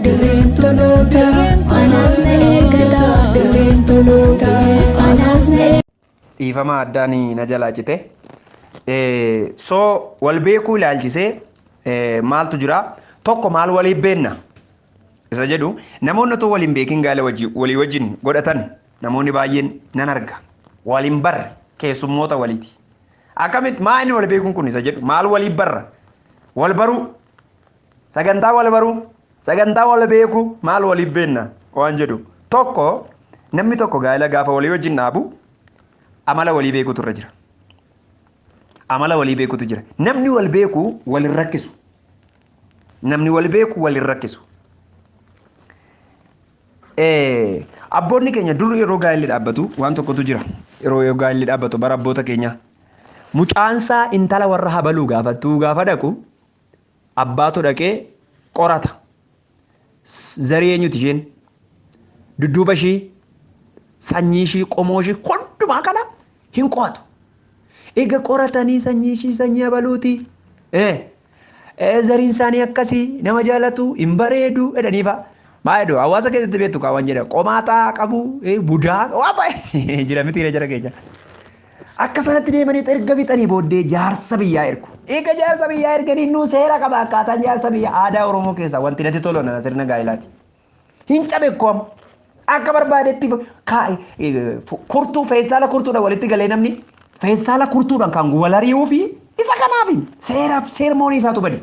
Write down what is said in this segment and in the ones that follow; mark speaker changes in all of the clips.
Speaker 1: Dirreen toloota anaas na eeggata. Dirreen toloota anaas na
Speaker 2: Dhiifama addaan na jalaa cite. So wal beekuu ilaalchisee maaltu jira? Tokko, maal waliif beenna isa jedhu. Namoonni otoo waliin beekin gaala walii wajjin godhatan namoonni baay'een nan arga. Waliin barre, keessummoota waliiti. Akkamitti maa inni wal beekuun kun isa jedhu, maal waliif barra? Wal baruu, sagantaa wal baruu, sagantaa wal beekuu, maal waliif beenna waan jedhu. Tokko, namni tokko gaa'ela gaafa walii wajjin dhaabu amala walii beekuutu irra jira. Amala walii beekuutu jira. Namni wal beeku wal hin rakkisu. Namni wal beeku wal hin rakkisu. Abboonni keenya dur yeroo gaa'elli dhaabbatu waan tokkotu jira. Yeroo gaa'elli dhaabbatu bara abboota keenyaa. Mucaansaa intala warra habaluu gaafattuu gaafa dhaqu abbaatu dhaqee qorata. Zarii eenyuti isheen? Dudduuba ishii, sanyii ishii, qomoo ishii hundumaa kana hin qo'atu. Egaa qoratanii sanyii ishii sanyii habaluuti. Zariin isaanii akkasii, nama jaalatu, hin bareedu jedhanii fa'a. Maa jedhu, hawaasa keessatti beektu kaawwan jedha, qomaaxaa qabu, budaa waan baay'ee jira miti jara keenya. Akka sanatti deemanii erga fixanii booddee jaarsa biyyaa ergu. Eega jaarsa biyyaa erganii nuu seera qaba akkaataan jaarsa biyyaa. Aadaa Oromoo keessaa wanti natti tolu nana sirna gaa'ilaati. Hin cabe koom akka barbaadetti kurtuu feessaala kurtuudhaan walitti galee namni feessaala kurtuudhaan kan wal ari'uu fi isa kanaaf seeraaf seermoonii isaatu bade.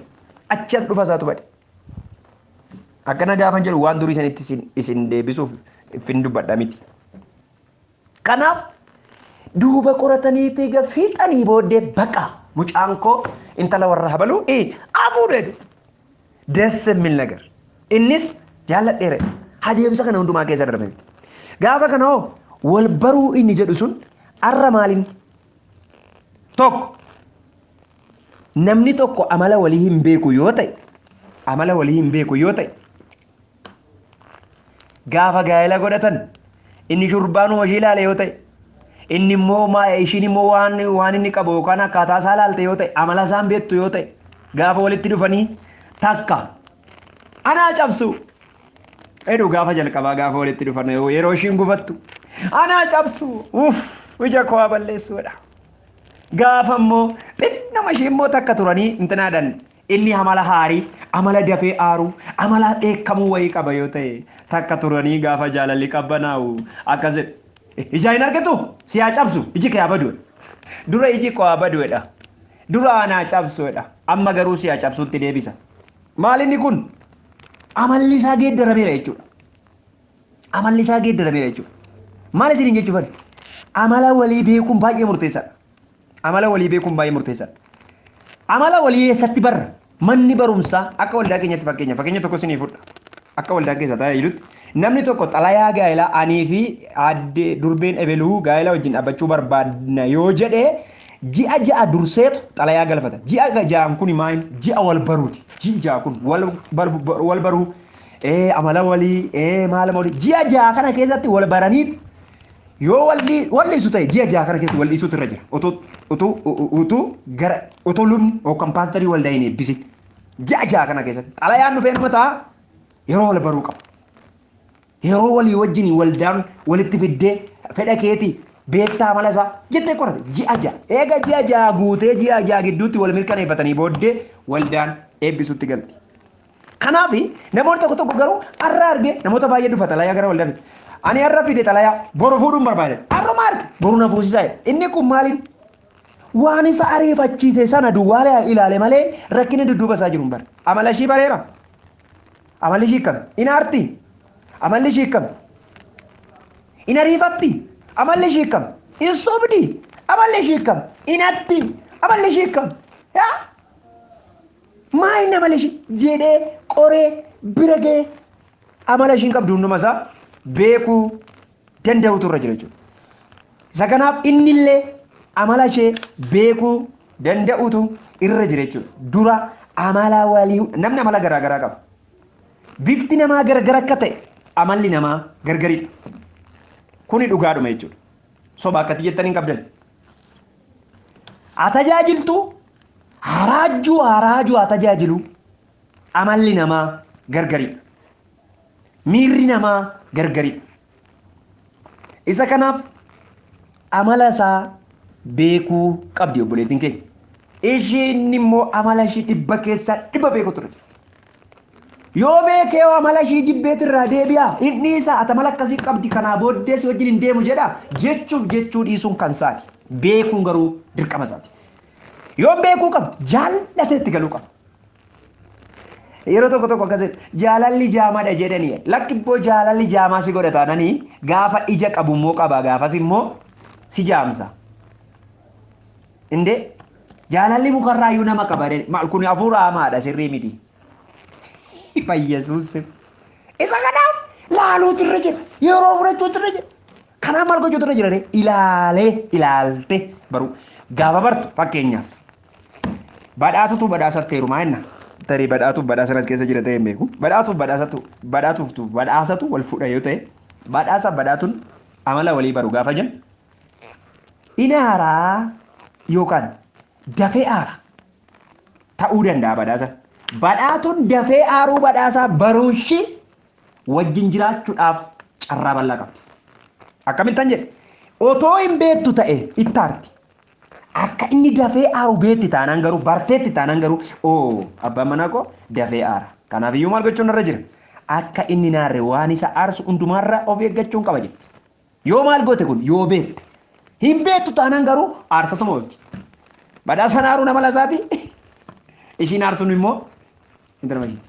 Speaker 2: Achi as dhufa isaatu bade. Akkana gaafan jedhu waan durii sanitti isin deebisuuf fin dubbadha miti. Kanaaf duuba qoratanii eega fixanii booddee baqa mucaan koo intala warra habaluu afuudhu jedhu. ደስ የሚል ነገር. Innis jaalladheera. Adeemsa kana hundumaa keessa darbe. Gaafa kana hoo wal baruu inni jedhu sun arra maaliin? Tokko, namni tokko amala walii hin beeku yoo ta'e, amala walii hin beeku yoo ta'e, gaafa gaa'ela godhatan inni shurbaanuma ishii ilaale yoo ta'e, inni immoo ishiin immoo waan inni qabu yookaan akkaataa isaa ilaalte yoo ta'e, amala isaan beektu yoo ta'e, gaafa walitti dhufanii takka anaa cabsu jedhu. Gaafa jalqabaa gaafa walitti dhufan yeroo ishiin gufattu anaa cabsu, uff, ija koo balleessuudha. Gaafa immoo xinnuma ishii immoo takka turanii intinaadhaan inni amala haarii, amala dafee aaruu, amala dheekkamuu wayii qaba yoo ta'e, takka turanii gaafa jaalalli qabbanaa'u akkas jedhu. Ijaa hin argitu, si haa cabsu, iji kee haa badu. Dura iji koo haa baduudha. Dura anaa cabsuudha. Amma garuu si haa cabsuutti deebisa. Maal inni kun? Amalli isaa geeddarameera jechuudha. Amalli isaa geeddarameera jechuudha. Maal isiniin jechuuf? Amala walii beekuun baay'ee murteessaadha. Amala walii beekuun baay'ee murteessaadha. Amala walii eessatti barra? Manni barumsaa akka waldaa keenyatti fakkeenya tokko isinii fudha. Akka waldaa keessa tajaajilutti namni tokko xalayaa gaa'elaa anii fi aadde durbeen ebeluu gaa'ela wajjin dhaabbachuu barbaadna yoo jedhee, ji'a 6 durseetu xalayaa galfata. Ji'a 6n kun maal? Ji'a wal baruuti. Ji'i 6 kun wal baruu, amala walii, maal walii, ji'a 6 kana keessatti wal baraniit yoo wal dhiisu ta'e ji'a 6 kana keessatti wal dhiisuutu irra jira. Utuu gara utuu lubni yookaan paasterii waldaa hin eebbisin. Ji'a 6 kana keessatti xalayaan dhufee nama ta'a, yeroo wal baruu qaba. Yeroo walii wajjin waldaan walitti fiddee fedha keetii beektaa amala isaa jettee qorate ji'a 6. Eega ji'a 6 guutee ji'a 6 gidduutti wal mirkaneeffatanii booddee waldaan eebbisuutti galti. Kanaaf namoonni tokko tokko garuu har'a argee namoota baay'ee dhufa xalayaa gara waldaa fide. Ani har'a fide xalayaa, boru fuudhuun barbaade. Har'uma arge, boru na fuusisaa jedhe. Inni kun maaliin? Waan isa ariifachiise sana duwwaa ilaale malee rakkina dudduuba isaa jiru hin bare. Amala ishii bareera. Amalli ishii akkami? In aarti. Amalli ishii akkami? In ariifatti. Amalli ishii akkami? In sobdi. Amalli ishii akkami? In hatti. Amalli ishii akkami? Yaa? Maa inni amala ishii jedhee qoree bira ga'ee amala ishiin qabdu hunduma isaa beekuu danda'utu irra jira jechuudha. Isa kanaaf innillee amala ishee beekuu danda'utu irra jira jechuudha. Dura amala walii, namni amala garaa garaa qaba. Bifti namaa gargar akka ta'e amalli namaa gargaridha. Kuni dhugaadhuma jechuudha. Soba akkatti jettanii hin qabdan. Haa tajaajiltu, haraajuu haraajuu haa tajaajilu, amalli namaa gargaridha. Miirri namaa gargaridha. Isa kanaaf amala isaa beekuu qabdi obboleettiin keenya. Ishiin immoo amala ishii 100% beeku ture. Yoo beekee amala ishii jibbeetirraa deebi'a. Inni isaa ati amala akkasii qabdi kanaa booddee si wajjin hin deemu jedha jechuuf jechuu dhiisuun kan isaati. Beekuun garuu dirqama isaati. Yoo beekuu qabdi jaallatee itti galuu qaba. Yeroo tokko tokko akkas jaalalli jaamaadha jedhanii lakki ibboo jaalalli jaamaa si godha taananii gaafa ija qabu immoo qaba gaafas immoo si jaamsa. Indee jaalalli mukarraayyuu nama qaba maal kun hafuura hamaadha sirrii miti. Yesuus isa kanaaf laaluutu irra jira yeroo fudhachuutu irra jira. Kanaaf maal gochuutu irra jira ilaalee ilaalte baruu gaafa bartu fakkeenyaaf badhaatutu badhaasatti heerumaa jenna. Tarii badhaatuuf badhaasa as keessa jira ta'e hin beeku. Badhaatuuf badhaasatu badhaatuuf badhaasatu wal fuudha yoo ta'e badhaasa badhaatuun amala walii baru gaafa jennu inni haaraa yookaan dafee aara ta'uu danda'a badhaasa. Badhaatuun dafee aaruu badhaasaa baruun ishii wajjin jiraachuudhaaf carraa bal'aa qabdi. Akkamittan jedhe otoo hin beektu ta'e itti aarti. Akka inni dafee aaru beetti taanaan garuu barteetti taanaan garuu oo abbaan manaa koo dafee aara. Kanaaf iyyuu maal gochuun irra jira? Akka inni naarre waan isa aarsu hundumaarra of eeggachuun qaba jetti. Yoo maal goote kun yoo beekte. Hin beektu taanaan garuu aarsatuma oolti. Badhaasaan aaruun amala isaati. Ishiin aarsuun immoo intala ishiiti.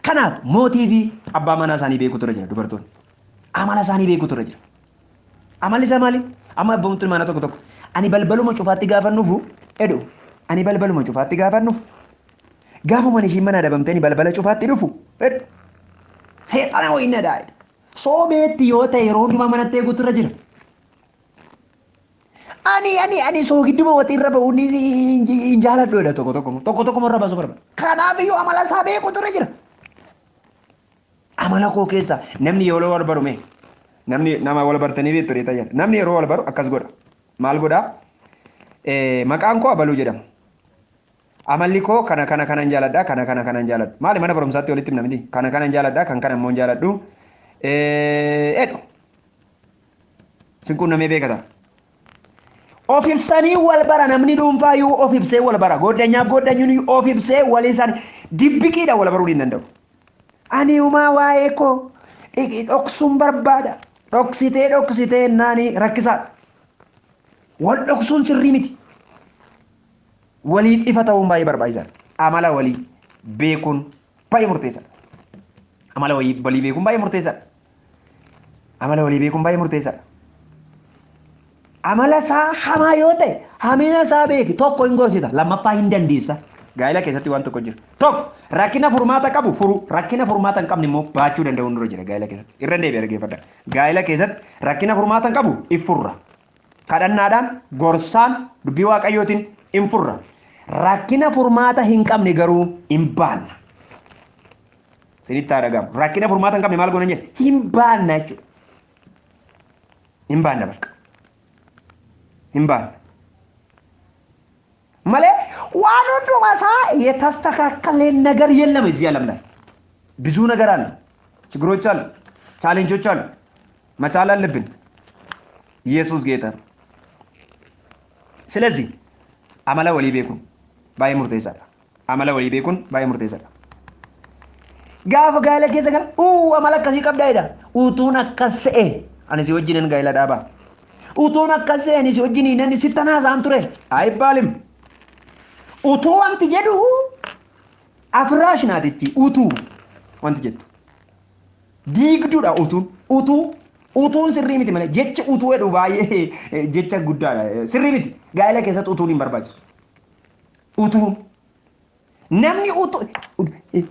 Speaker 2: Kanaaf mootii fi abbaa manaa isaanii beekuutu irra jira dubartoonni. Amala isaanii beekuutu irra jira. Amalli isaa maali? Amma abbootiin manaa tokko tokko ani balbaluma cufaatti gaafa nufu edhu ani balbaluma cufaatti gaafa nufu gaafuma ishiin mana adabamtee ani balbala cufaatti dhufu edhu seexana wayii na daa'e. Soobeetti yoo ta'e yeroo hundumaa manatti eeguutu irra jira. Ani ani ani soogidduma waxii irra ba'uu hin jaaladhu jedha tokko tokko tokko tokko irra baasuu barbaada. Kanaaf iyyuu amala isaa beekuutu irra jira. Amala koo keessa namni yeroo wal baru mee namni nama wal bartanii beektu reeta jedha. Namni yeroo wal baru akkas godha. Maal godhaa? Maqaan koo Abaluu jedhama. Amalli koo kana kana kanan jaaladha kana kana kanan jaaladhu. Maali mana barumsaatti walitti himna miti? Kana kanan jaaladha kan kana immoo hin jaaladhu. Edhu. Sin quunnamee beekata. Of ibsanii wal bara namni dhuunfaayyuu of ibsee wal bara. Goddanyaaf goddanyuun of ibsee walii isaanii dibbiqiidha wal baruu hin danda'u. Ani uumaa waa'ee koo dhoksuun barbaada. Dhoksitee dhoksitee naani rakkisaadha. Wal dhoksuun sirrii miti. Waliin ifa ta'uun baay'ee barbaachisaadha. Amala walii beekuun baay'ee murteessaadha. Amala walii beekuun baay'ee murteessaadha. Amala walii beekuun baay'ee murteessaadha. Amala isaa hamaa yoo ta'e hamina isaa beeki tokko hin gorsita lammaffaa hin dandeessa. Gaa'ela keessatti waan tokko jira. Tokko rakkina furmaata qabu furu rakkina furmaata hin qabne immoo baachuu danda'uun dura jira gaa'ela keessatti. Irra deebi'ee dhaggeeffadha. Gaa'ela keessatti rakkina furmaata hin qabu if furra. Kadhannaadhaan gorsaan dubbii waaqayyootiin hin furra. Rakkina furmaata hin qabne garuu hin baanna. Sinitti haa dhagahamu. Rakkina furmaata hin qabne maal goona jedhe hin baanna jechuudha. Hin baanna bakka. Hin baanna. Malee waan hundumaa isaa የተስተካከለ ነገር የለም እዚህ ዓለም ላይ ብዙ ነገር አለ፣ ችግሮች አሉ፣ challenge ኦች አሉ። መቻል አለብን። ኢየሱስ ጌታ ነው። ስለዚህ amala walii beekuun baay'ee murteessaadha. Amala walii beekuun baay'ee murteessaadha. Gaafa gaa'ela keessa gala uu amala akkasii qabdaa jedha. Utuun akkas se'e ani si wajjinin gaa'ela dhaabaa. Utuun akkas se'e ani si wajjiniin ani sitti haasa'an ture. አይባልም. Utuu wanti jedhu afraash naatichi utuu wanti jettu. Diigduudha utuun utuu utuun sirrii miti malee jechi utuu jedhu baay'ee jecha guddaadha sirrii miti gaa'ela keessatti utuun hin barbaachisu. Utuu namni utuu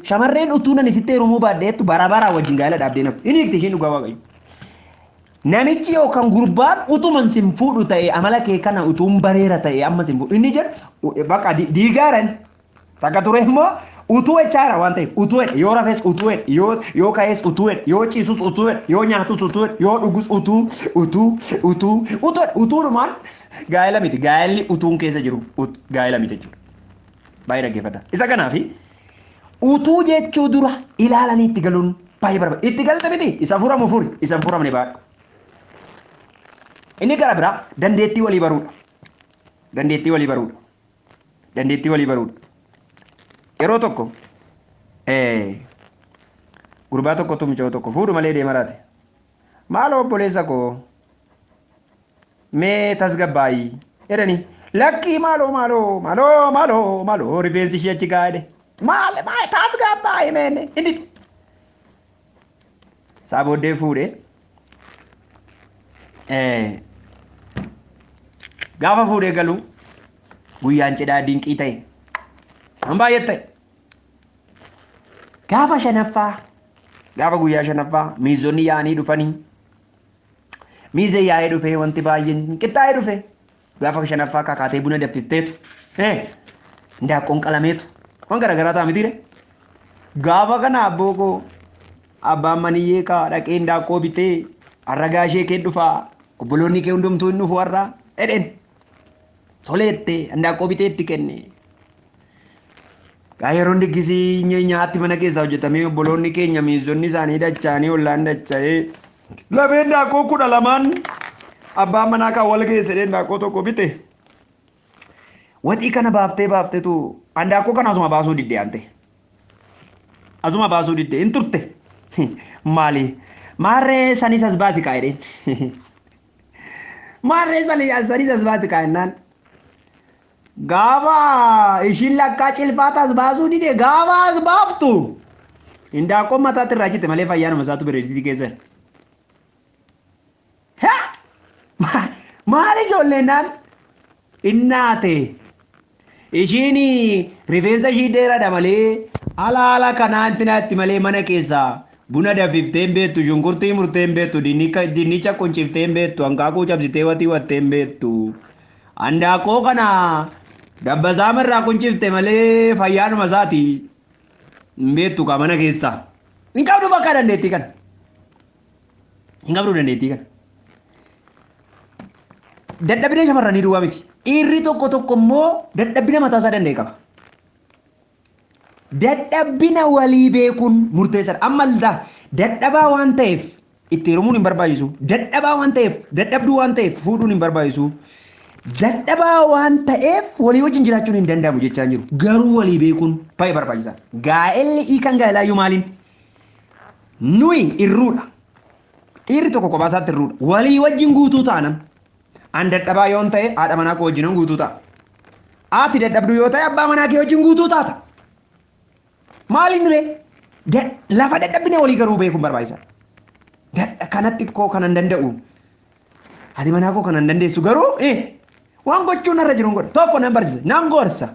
Speaker 2: shamarreen utuu nan isitti heerumuu baadheettu bara baraa wajjin gaa'ela dhaabdee naftu inni hiikti ishiin dhugaa waaqayyo. Namichi yookaan gurbaan utuman sin fuudhu ta'e amala kee kana utuun bareera ta'e amma sin fuudhu inni jedhu bakka diigaaran takka ture immoo utuu jechaadha waan ta'eef utuu jedhe yoo rafes utuu jedhe yoo yoo ka'es utuu jedhe yoo ciisus utuu jedhe yoo nyaatus utuu jedhe yoo dhugus utuu utuu utuu utuu jedhe utuunumaan gaa'ela miti gaa'elli utuun keessa jiru gaa'ela miti jechuudha. Baay'ee dhaggeeffadha. Isa kanaafi utuu jechuu dura ilaalanii itti galuun Baay'ee barbaada. Itti galte miti isa furamu furi isa hin furamne baadhu. Inni gara biraa dandeettii walii baruudha. Dandeettii walii baruudha. Dandeettii walii baruudha. Yeroo tokko gurbaa tokkotu mucaa tokko fuudhu malee deema raate. Maaloo obboleessa koo mee tasgabbaayii jedhanii lakkii maaloo maaloo maaloo maaloo maaloo rifeensi ishee achi gahaa jedhe. Maal maal tasgabbaayii meenne inni. Isaa booddee fuudhee gaafa fuudhee galu guyyaan cidhaa dinqii ta'e waan baay'ee ta'e. Gaafa shanaffaa gaafa guyyaa shanaffaa miizonni yaa'anii dhufanii miizee yaa'ee dhufee wanti baay'een qixxaa'ee dhufe gaafa shanaffaa kakaatee buna danfifteetu indaaqqoon qalameetu waan garaagaraa ta'a mitiire. Gaafa kana abboo koo abbaan maniyyee kaa dhaqee indaaqqoo bitee har'a ishee kee dhufaa obboloonni kee hundumtuu hin dhufu har'a jedheen toleette indaaqqoo bitee itti kenne. Gaa yeroon diggisii nyaatti mana keessaa hojjetamee obboloonni keenya miizonni isaanii dacha'anii ollaan dacha'ee lameen indaaqqoo 12 abbaan manaa kan wal geesse indaaqqoo tokko bite. Waxii kana baaftee baafteetu indaaqqoo kana asuma baasuu didde ante. Asuma baasuu didde hin turte. Maali? Maarree sanis as baati kaa jedheen. Maarree sanis as baati kaa jennaan. Gaafa ishiin lakkaa cilfaata as baasuu dide gaafa as baaftu indaaqqoon mataatti irraa citte malee fayyaa nama isaatu bareedsitii keessa. Maali ijoolleen naan innaate ishiin rifeensa ishii dheeraadha malee ala ala kanaa itti malee mana keessaa buna danfiftee hin beektu, shunkurtii murtee hin beektu, dinnicha qunciftee hin beektu, hanqaaquu cabsitee watii wattee hin beektu. Handaaqqoo kana dabbasaama irraa quncifte malee fayyaanuma isaati hin beektu kaa mana keessaa. Hin qabdu bakka dandeettii kana. Hin qabdu dandeettii kana. Dadhabina shamarranii duwwaa miti. Dhiirri tokko tokko immoo dadhabina mataa isaa danda'e qaba. Dadhabina walii beekuun murteessaadha. Amma ilaa dadhabaa waan ta'eef itti heerumuun hin barbaachisu. Dadhabaa waan ta'eef dadhabduu waan ta'eef fuudhuun hin barbaachisu. Dadhabaa waan ta'eef walii wajjin jiraachuun hin danda'amu jechaa hin jiru. Garuu walii beekuun baay'ee barbaachisaadha. Gaa'elli hiikan gaa'elaayyuu maaliin? Nuyi irruudha. Dhiirri tokko kophaa isaatti irruudha. Walii wajjin guutuu taanam. An dadhabaa yoon ta'e haadha manaa koo wajjinan guutuu ta'a. Ati dadhabduu yoo ta'e abbaa manaa kee wajjin guutuu taata. Maaliin ree? Lafa dadhabina walii garuu beekuun barbaachisaadha. Kanatti koo kanan danda'u. Haati manaa koo kanan dandeessu garuu waan gochuun narra jiru godha. Tokko nan barsiisa, nan gorsa.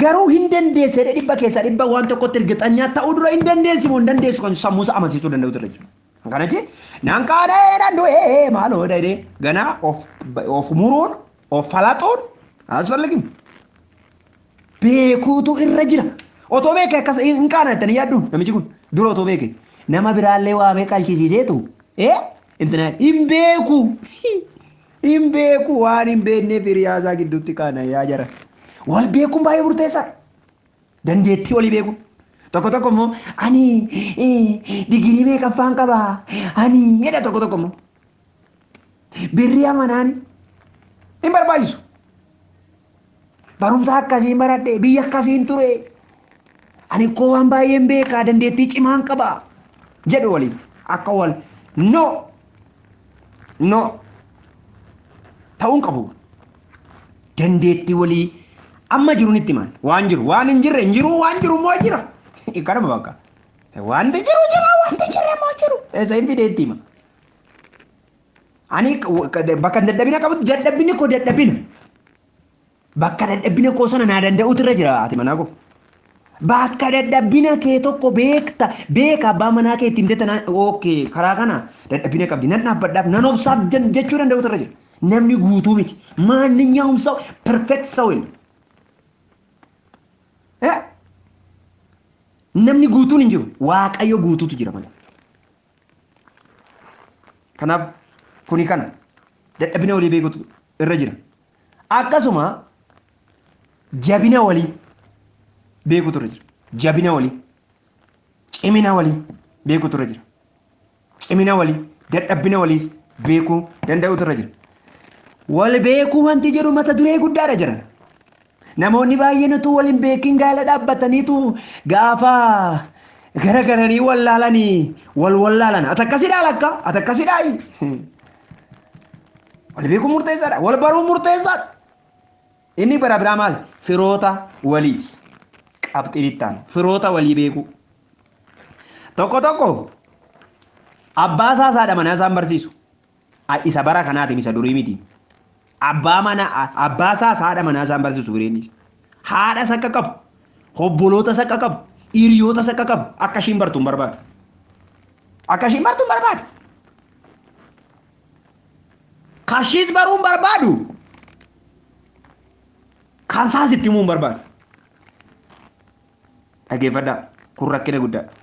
Speaker 2: Garuu hin dandeesse jedhee dhibba keessaa dhibba waan tokkotti ergixanyaa ta'uu dura hin dandeessi moo hin dandeessu kan sammuu isaa amansiisuu danda'utu irra jira. Kana jechuun nan kaanee nan du'ee maaloo jedhee ganaa of muruun of falaxuun asfalligim. Beekuutu irra jira. Otoo beekee akkas hin kaana jettanii yaaddu namichi kun dura otoo beekee nama biraallee waamee qalchisiiseetu intina hin beeku hin beeku waan hin beekneef hiriyaa isaa gidduutti kaana yaa jara. Wal beekuun baay'ee murteessaadha. Dandeettii walii beekuun. Tokko tokko immoo ani digirii meeqaffaan qaba ani jedha tokko tokko immoo birrii amanaani hin barbaachisu. Barumsa akkasiin baradhe biyya akkasiin ture ani koo waan baay'een beekaa dandeettii cimaan qaba jedhu waliif akka wal no no ta'uun qabu. Dandeettii walii amma jiruun itti himan waan jiru waan hin jirre hin jiru waan jiru immoo jira. Kanuma bakka wanti jiru jira wanti jirre immoo jiru eessa hin fidee itti hima. Ani bakka dadhabina qabutti dadhabini koo dadhabina. Bakka dadhabina koo sana naa danda'utu irra jira ati manaa koo. Bakka dadhabina kee tokko beekta beeka abbaa manaa kee ittiin himte okay karaa kana dadhabina qabdi nan dhaabbadhaaf nan obsaaf jechuu danda'utu irra jira. Namni guutuu miti. ማንኛውም ሰው perfect ሰው የለም። Namni guutuun hin jiru. Waaqayyo guutuutu jira malee. Kanaaf kuni kana dadhabina walii beekutu irra jira. Akkasuma jabina walii beekutu irra jira. Jabina walii, cimina walii, Beekuutu irra jira. Cimina walii, dadhabbina waliis beekuu danda'uutu irra jira. Wal beekuu wanti jedhu mata duree guddaadha jiran. Namoonni baay'een utuu wal hin beekin gaala dhaabbataniitu gaafa garagaranii wallaalanii wal wallaalan. Ati akkasidhaa lakka? Ati akkasidhaayi? Wal beekuun murteessaadha. Wal baruun murteessaadha. Inni bara biraa maal? Firoota waliiti. Qabxiin itti aanu. Firoota walii beekuu. Tokko tokko abbaa isaa haadha manaa isaan barsiisu. Isa bara kanaatiin isa durii miti. Abbaa mana abbaa isaa haadha manaa isaan barsiisu fireenni. Haadhas akka qabu, obbolootas akka qabu, hiriyootas akka qabu akka ishiin bartu hin barbaadu. Akka ishiin bartu hin barbaadu. Kashiis baruu hin barbaadu. Kan isaas itti himuu hin barbaadu. Dhaggeeffadhaa kun rakkina guddaadha.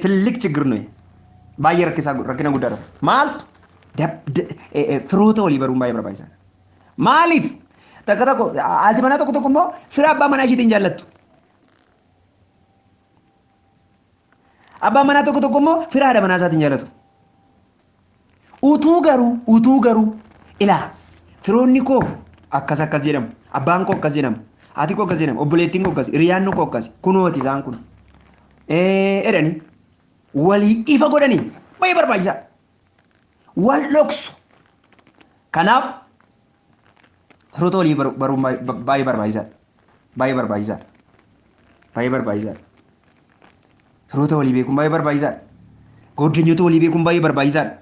Speaker 2: ትልቅ ችግር ነው። Baay'ee rakkisaa rakkina guddaadha. Maaltu firoota walii baruun baay'ee barbaachisaadha. Maaliif? Takka tokko haati manaa tokko tokko immoo fira abbaa manaa ishiitiin jaallattu. Abbaan manaa tokko tokko immoo fira haadha manaa isaatiin jaallatu. Utuu garuu ilaa firoonni koo akkas akkas jedhamu, abbaan koo akkas jedhamu, haati koo akkas jedhamu, obboleettiin koo akkas, hiriyaan koo akkas, kunooti isaan kun. Jedhanii walii ifa godhanii baay'ee barbaachisaa. Wal dhoksu. Kanaaf firoota walii baruun baay'ee barbaachisaadha. Baay'ee barbaachisaadha. Baay'ee barbaachisaadha. Firoota walii beekuun baay'ee barbaachisaadha. Goddanyoota walii beekuun baay'ee barbaachisaadha.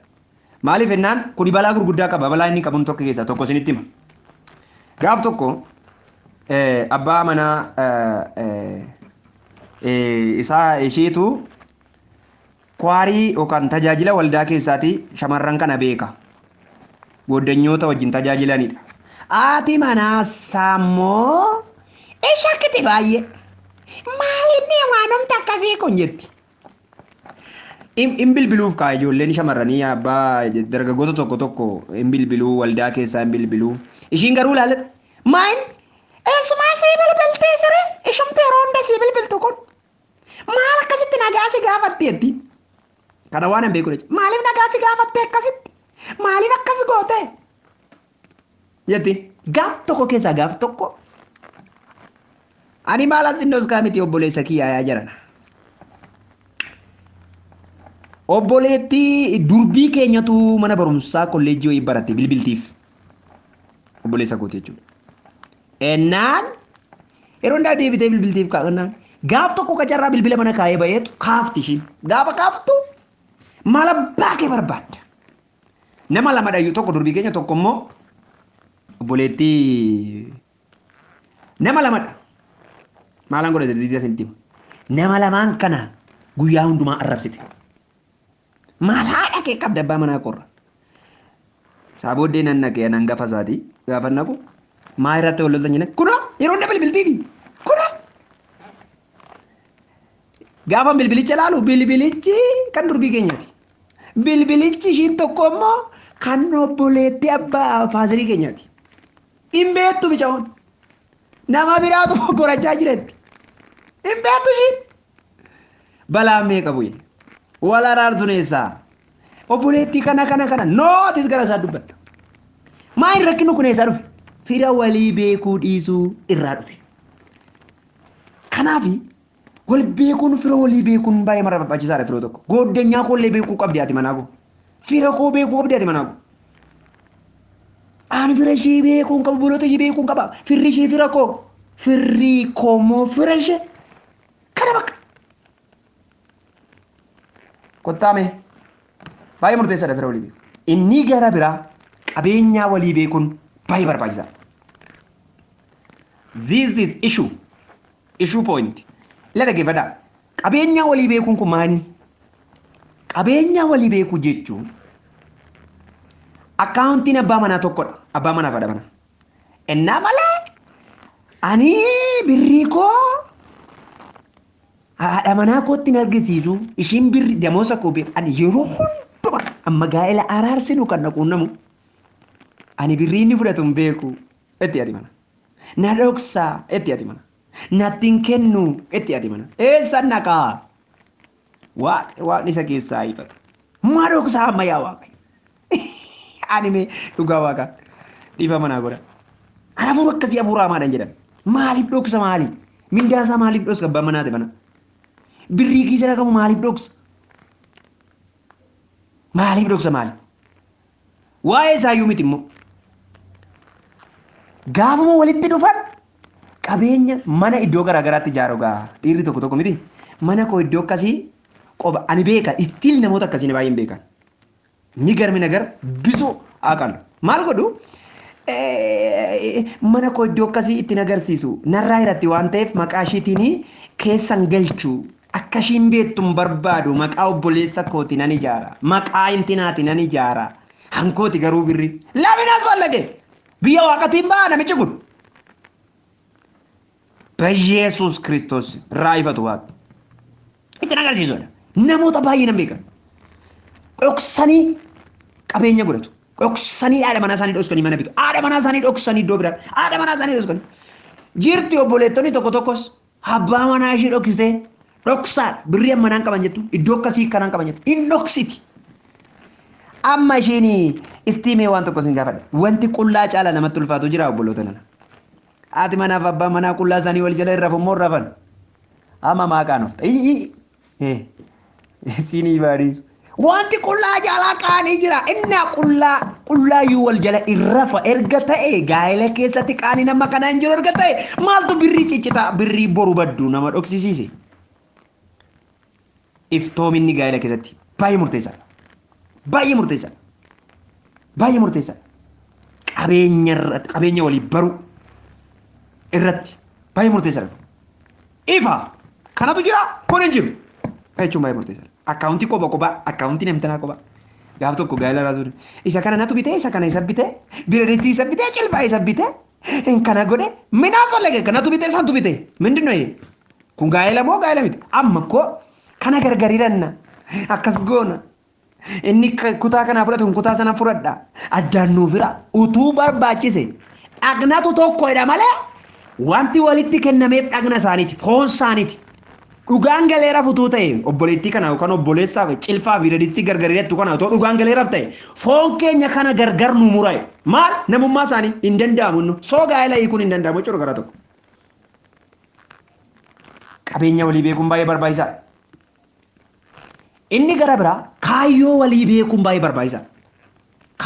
Speaker 2: Maaliif jennaan kuni balaa gurguddaa qaba. Balaa inni qabuun tokko keessaa tokko isinitti hima. Gaaf tokko abbaa manaa isaa isheetu kwaarii yookaan tajaajila waldaa keessaati shamarran kana beeka. Goddanyoota wajjin tajaajilanidha. Haati manaa isaammoo shakkiti baay'ee. Maalinni waanumti akkasii kun jetti. In bilbiluuf kaa ijoolleen shamarranii abbaa dargaggoota tokko tokko in bilbiluu waldaa keessaa in bilbiluu. Ishiin garuu ilaalladha. Maal? Eessumaa sii bilbiltee siree? Ishumti yeroo hunda sii bilbiltu kun. Maal akkasitti nagaa si gaafatti jetti? Kana waan hin beeku jechuudha. Maaliif nagaa si gaafatte akkasitti? Maaliif akkas goote? Jetti. Gaaf tokko keessaa gaaf tokko. Ani maal as innos kaa miti obboleessa kiyyaa yaa jedhana. Obboleettii durbii keenyatu mana barumsaa kolleejjii wayii baratte bilbiltiif. Obboleessa kooti jechuudha. Ennaan yeroo hundaa deebitee bilbiltiif kaa'annaan gaaf tokko qacarraa bilbila mana kaa'ee baheetu kaafti ishiin. Gaafa kaaftu maal abbaa kee barbaadda? Nama lama dhayyu tokko durbii keenya tokko immoo obboleettii nama lamadha. Maalaan godha jedhee isinitti hima. Nama lamaan kana guyyaa hundumaa arrabsite. Maal haadha kee qabda abbaa manaa qorra. Isaa booddee nan naqee nan gafa isaatii gaafa naqu maa irratti wal loltan jennaan kunoo yeroo hunda bilbiltiifi kunoo. Gaafa bilbilicha ilaalu bilbilichi kan durbii keenyaati. Bilbilichi ishiin tokko immoo kan obboleettii abbaa faazirii keenyaati. Hin beektu bicaa'oon. Nama biraatu gorachaa jiretti. Hin beektu ishiin. Balaan meeqa bu'e? Wal araarsuun eessaa? Obboleettii kana kana kana nootis gara isaa dubbatta. Maal rakkinni kun eessaa dhufe? Fira walii beekuu dhiisuu irraa dhufe. Kanaaf wal beekuun fira walii beekuun baay'ee mara barbaachisaadha firoo tokko. Goddanyaa koollee beekuu qabdi ati manaa koo. Fira koo beekuu qabdi ati manaa koo. Ani fira ishee beekuun qaba, obboloota ishee beekuun qaba. Firri ishee fira koo. Firri koo immoo fira ishee. Kana bakka. Kottaame baay'ee murteessaadha fira walii beeku. Inni gara biraa qabeenyaa walii beekuun baay'ee barbaachisaadha. This is issue. Issue point. Ila dhaggeeffadhaa. Qabeenyaa walii beekuun kun maali? Qabeenyaa walii beekuu jechuun akkaawuntiin abbaa manaa tokkodha. Abbaa manaa fi haadha manaa. Innaa malee ani birrii koo haadha manaa kootti hin argisiisu. Ishiin birri damoosa koo beeku. Ani yeroo hundumaa amma gaa'ela araarsinu kan na quunnamu ani birrii inni fudhatu hin beeku. Itti ati mana. Na dhoksaa itti ati mana. Natti hin kennu itti ati mana. Eessan naqaa? Waaqni isa keessaa ifatu. Maa dhoksaa amma yaa Waaqayyo? Ani mee dhugaa Waaqaa dhiifa manaa godha. Ana hafuura akkasii hafuura hamaadhaan jedhan. Maaliif dhoksa maali? Mindaasaa maaliif dhoksa abbaan manaati mana? Birrii kiisa dhaqamu maaliif dhoksa? Maaliif dhoksa maali? Waa'ee isaayyuu miti immoo. Gaafuma walitti dhufan qabeenya mana iddoo garaa garaatti ijaaru gaa dhiirri tokko tokko miti. Mana koo iddoo akkasii qoba ani beeka ittiin namoota akkasii baay'een beekan. Migarmi nagar bisu aqalu. Maal godhu? Mana koo iddoo akkasii ittiin agarsiisu narraa irratti waan ta'eef maqaa ishiitiin keessan galchu akka ishiin beektu hin barbaadu maqaa obboleessa kooti nan ijaara maqaa intinaati nan ijaara hankooti garuu birri lamina asfallage biyya waaqatiin ba'a namichi kun በኢየሱስ ክርስቶስ irraa ifatu waaqa ittiin agarsiisudha. Namoota baay'ee nan beekan dhoksanii qabeenya godhatu. Dhoksanii haadha manaa isaanii dhoksanii mana bitu. Haadha manaa isaanii dhoksanii iddoo biraa. Haadha manaa isaanii dhoksanii. Jirti obboleettonni tokko tokkos abbaa manaa ishee dhoksitee dhoksaadha. Birrii amma naan qaban jettu iddoo akkasii kanaan qaban jettu hin dhoksiti. Amma isheen istiimee waan tokko sin gaafadha. Wanti qullaa caala namatti ulfaatu jira obboloota nana. Haati manaaf abbaan manaa qullaa isaanii wal jala irra rafu immoo rafan. Amma maaqaan of ta'e. Sinii baadhiisu. Wanti qullaa jaalaa qaanii jira. Inni qullaa qullaayyuu wal jala irrafa erga ta'e gaa'ela keessatti qaanii nama kanaa hin jiru erga ta'e maaltu birrii ciccitaa birrii boru baddu nama dhoksisiise. Iftoominni gaa'ela keessatti baay'ee murteessaadha. Baay'ee murteessaadha. Baay'ee murteessaadha. Qabeenya irratti qabeenya walii baruu irratti baay'ee murteessaadha. Ifa kanatu jira kun hin jiru. Jechuun baay'ee murteessaadha. Akkaawuntii qoba qoba akkaawuntii namtanaa qoba. Gaaf tokko gaa'ela raasuun isa kana natu bitee isa kana isa bitee bireeditti isa bitee cilbaa isa bitee kana godhe minaa fallage kanatu bitee isaantu bitee mindin noye kun gaa'ela moo gaa'ela miti amma koo kana gargariranna akkas goona inni kutaa kanaa fudhatu kun kutaa sana fudhadha addaan nuuf fira utuu barbaachise dhagnatu tokkodha malee wanti walitti kennameef dhagna isaaniiti foon isaaniiti. Dhugaan galeeraaf utuu ta'e obboleettii kana yookaan obboleessaaf cilfaa fi radistii gargar hidhattu kana otoo dhugaan galeeraaf ta'e foon keenya kana gargar nu muraa'e maal namummaa isaanii hin danda'amu innu soo gaa'ela hiikuun hin danda'amu jechuudha gara tokko. Qabeenya walii beekuun baay'ee barbaachisaadha. Inni gara biraa kaayyoo walii beekuun baay'ee barbaachisaadha.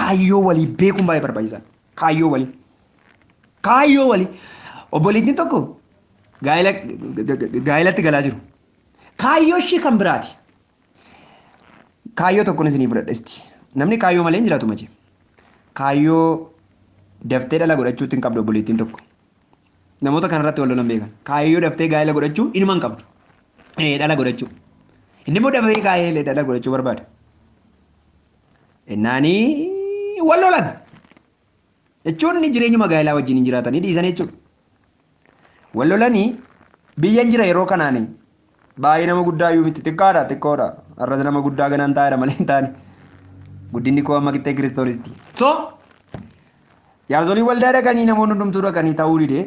Speaker 2: Kaayyoo walii beekuun baay'ee barbaachisaadha. Kaayyoo walii. Kaayyoo walii. Obboleettiin tokko gaa'elatti galaa jiru. Kaayyoo ishii kan biraati. Kaayyoo tokkoon isinii fudhadha isti. Namni kaayyoo malee hin jiraatu mache. Kaayyoo daftee dhala godhachuutti hin qabdu obboleettiin tokko. Namoota kanarratti wal lolan beekan. Kaayyoo daftee gaa'ela godhachuu inuma hin qabdu. Dhala godhachuu. Inni immoo dafee gaa'ela dhala godhachuu barbaada. Innaanii wal lolan. Jechuun jireenyuma gaa'elaa wajjin hin jiraatanii dhiisan jechuudha. Wal lolanii biyyan jira yeroo kanaani baay'ee nama guddaa iyyuu miti xiqqaadha xiqqoodha har'as nama guddaa ganaan taa'eera malee hin taane guddinni koo amma qixxee kiristoonisti. So jaarsolii waldaa dhaqanii namoonni hundumtuu dhaqanii ta'uu dide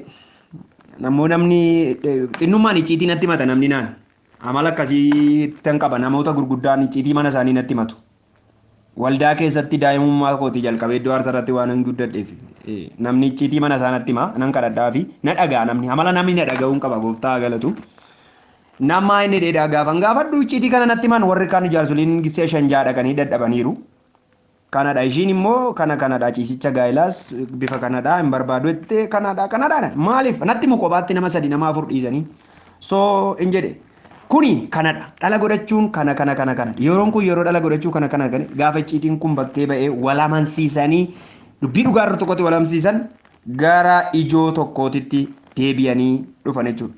Speaker 2: namoo namni xinnummaan icciitii natti himata namni naan amala akkasii tan qaba namoota gurguddaan icciitii mana isaanii natti himatu. Waldaa keessatti daa'imummaa kootii jalqabee iddoo aarsaa irratti waan hin guddadheef namni icciitii mana isaa natti hima nan kadhadhaa fi na dhagaa namni amala namni na dhaga'uun qaba gooftaa galatu. Nama inni dheedaa gaafan gaafadhu icciitii kana natti himan warri kaan jaarsoliin gisee shan ja'a dhaqanii dadhabaniiru. Kanadha ishiin immoo kana kanadha ciisicha gaa'ilaas bifa kanadha hin barbaadu jettee kanadha kanadha maaliif natti himu kophaatti nama sadi nama afur dhiisanii so hin jedhe. Kuni kanadha dhala godhachuun kana kana kana kana yeroon kun yeroo dhala godhachuu kana kana kana gaafa icciitiin kun bakkee ba'ee wal amansiisanii dubbii dhugaa irra tokkotti wal amansiisan gara ijoo tokkootitti deebi'anii dhufan jechuudha.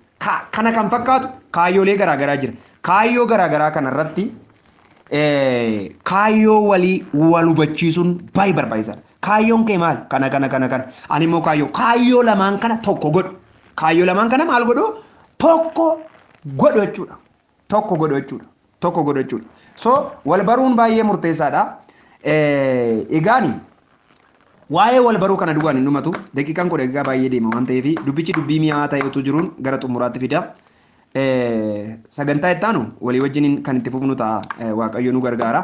Speaker 2: Kana kan fakkaatu kaayyoolee garaa garaa jira. Kaayyoo garaa garaa kanarratti kaayyoo walii wal hubachiisuun baay'ee barbaachisaadha. Kaayyoon kee maal? Kana kana kana kana. Ani immoo kaayyoo lamaan kana tokko godhu. Kaayyoo lamaan kana maal godhu? Tokko godhu jechuudha. Tokko godhu jechuudha. Tokko godhu jechuudha. So wal baruun baay'ee murteessaadha. Egaani Waa'ee wal baruu kana duwwaan hin dhumatu. Daqiiqaan koo daqiiqaa baay'ee deema waan ta'eef dubbichi dubbii mi'aa ta'e utuu jiruun gara xumuraatti fida. Sagantaa itti aanu walii wajjin kan itti fufnu ta'a. Waaqayyo nu gargaara.